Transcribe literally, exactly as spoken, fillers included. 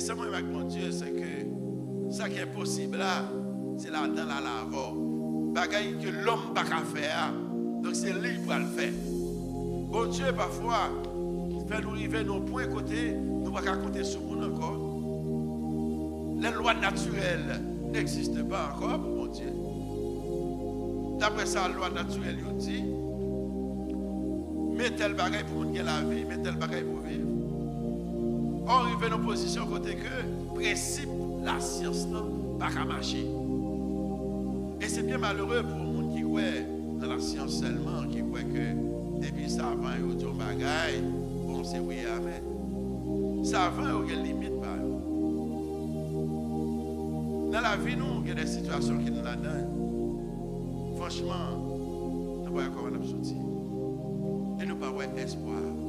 Sa mwen renmen ak Bondye, se ke sa ki enposib la, se ladan l al avè w. Bagay ke lòm pa ka fè a, donk se li ki pral fè. Bondye, pafwa, fè nou rive nan yon pwen kote nou pa ka konte sou moun ankò. Les lois naturelles n'existent pas encore pour Bondye. Daprè sa lwa natirèl yo di, men tèl bagay pou moun gen lavi, men tèl bagay pou viv. Ò, rive nan pozisyon kote ke prensip lasyans lan pa ka mache. E se byen malere pou yon moun ki kwè nan lasyans sèlman, ki kwè ke depi savan yo di yon bagay, bon, se wi e amèn. Savan yo gen limit pa yo. Nan lavi nou, gen de sitiyasyon ke nou ladan, franchman, nou pa wè kòman n ap soti. E nou pa wè espwa.